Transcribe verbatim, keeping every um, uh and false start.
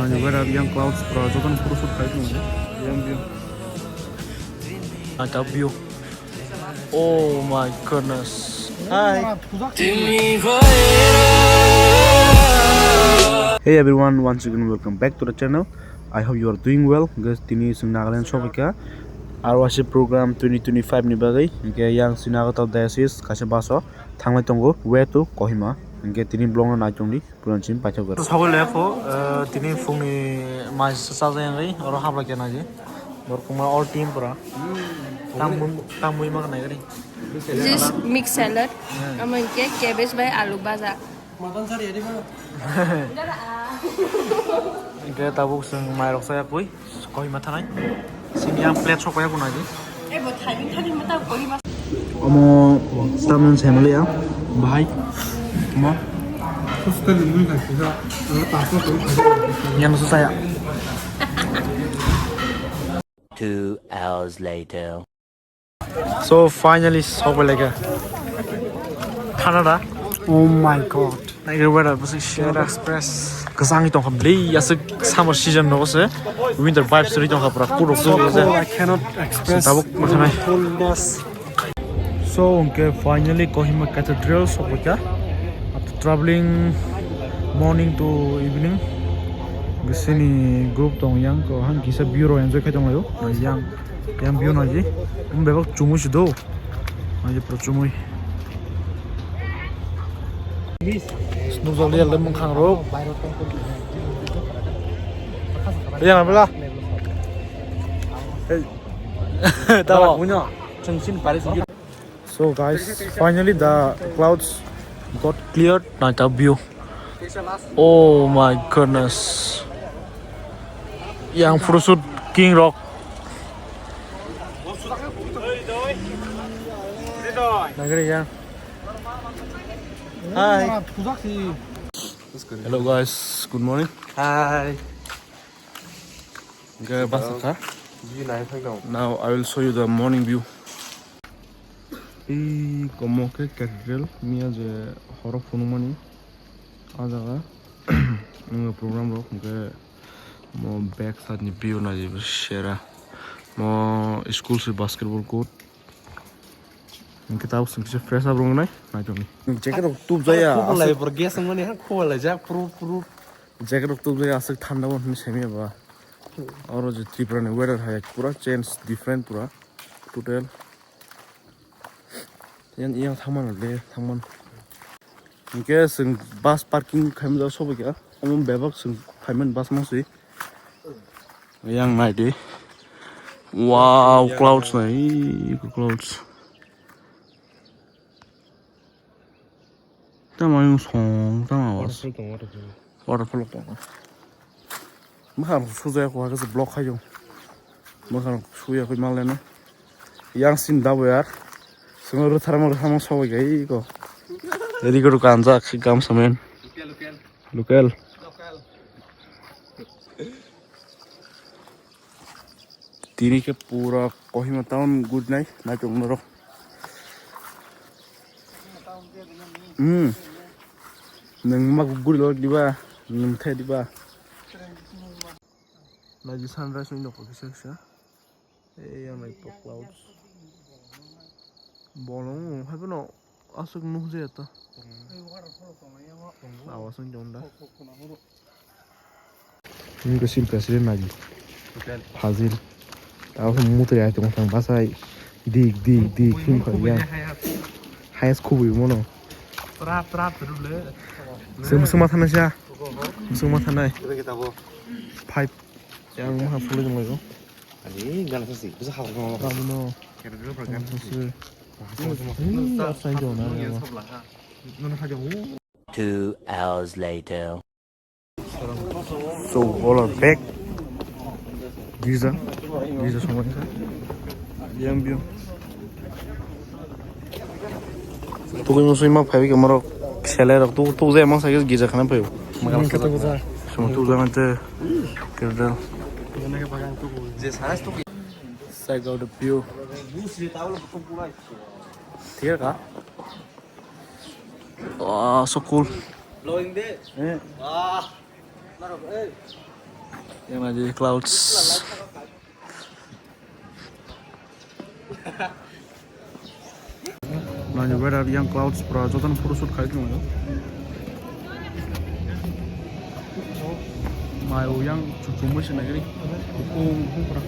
Ani weather yang clouds pura jotono photoshoot khai tongo. Yang view. Naitha view. Oh my goodness. Hi. Hey everyone, once again welcome back to the channel. I hope you are doing well. Guys, tini chwng Nagaland sobaikha. Aro waisa program twenty twenty-five ni bagwi. Hinkhe yang chwng Agartala diocese kaisa bus o thanglai tongo, way to Kohima. Hinkhe tini vlog no nai tongdi. Puran chini paithak gari. Sogwi le kho, eh, tini phungni mai sa chajak yangwi, oro habla kena ji. Borok ma all team pura. Tangmui, tangmui ma nai gari. This mix salad, amo hinkhe cabbage bai alu bhaja. Mutton sari edi ba. Hinkhe tabuk chwng mairok chaya kwi. Kohima thanai. Sini ang plate sok paiya bo naidi. Omo tamni family ang bahai. Omo. Yang susah ya. Two hours later. So finally, sokphailai kha. Thana da? Oh my god. Naikhe weather bwswk Sierra Express. Kwchangwi tongkha bwlwi aswk summer season no se. Winter vibes ri tongkha pura kuruk kuruk se. I cannot express. Tabuk ma thanai. Coolness. So, hinkhe finally Kohima Cathedral sokphaikha. After traveling morning to evening, bisini group tong yang ko han kisa view rok enjoy khai tonglaio. Yang, yang view naji. Um bebak chumui si do. Naji pura chumui. Snujol ya lemung khang rok. Yang apa lah? Hey. Tawa punya. Chengsin Paris. So guys, finally the clouds got cleared. Naitha view. Oh my goodness. Yang photoshoot king rok. Nagari yang. Hi. Hello guys, good morning. Hi. Ga basa kha. Ji nai phai dong. Now I will show you the morning view. I komo khe cathedral miya je horo phunukmani. A jaga wngkha program rok hwnkhe mo back side ni view naidi sera. Mo school se basketball court. Hwnkhe tabuk chwng kisa fresh up rwnai naitokni. Jacket rok tubjaya. Khobor lai aswk bor gas wngmani ha khobor lai jak pru pru. Jacket rok tubjaya aswk thanda bo hwnwi saimanya ba. Oro je Tripura ni weather hai pura change different pura total. Yang, yang thangmano le, thangman. Hingke chwng bus parking khaimani jaga sobaikha. Omo bebak chwng phaimani bus mangsi. Yang naidi. Wow, clouds nai, clouds. Tamo yung song, tamo awas. Waterfall tongo, waterfall. Waterfall tongo. Mwkhang sujaya kho, hakhe se block khaiyung. Mwkhang suya kho manleno. Yang sin dabo yar. Swngo rwtharma rwtharma sobai gai ko. Eri ko kanjak gamsa men. Local, local. Local. Tini khe pura Kohima town guri nai, naitok norok. Hmm. Nwng ma guri lok diba, nwng the diba. Naidi sunrise ni nokho kisa kisa. Ei yang nai clouds. Bolong hai bono. Aswk nukjaya ta. Awas wng tong da. Wngkha sil president nagi. Fazil. Tao se mutai ai tong thang basai. Dik, dik, dik, him kha ya. Highest khubui mono. Trap, trap, trap le. Se musung ma thanai sa. Musung ma thanai. Five. Yang maha phulwi tong laio. Ani gana sasi, bisa khapang tong. Kamu no. Kira-kira program sasi. Ini upside down na. Nono khaja hu. Two hours later. So, all are back. Visa. Visa somai kha. Yang biyo. Tugui musui ma phaibi khe morok selai rok tu, tu je mang sai girja khana phaibo. Mang khe tu ja. Suma tu ja mante kirdel. Check out the view. Thik ka? Wow, so cool. Eh. Wah. Narok, eh. Yang lagi clouds. Nani weather yang clouds pura jotono photoshoot khai tong. Mayo yang chuchumui se nagri. Hukung hukung pura.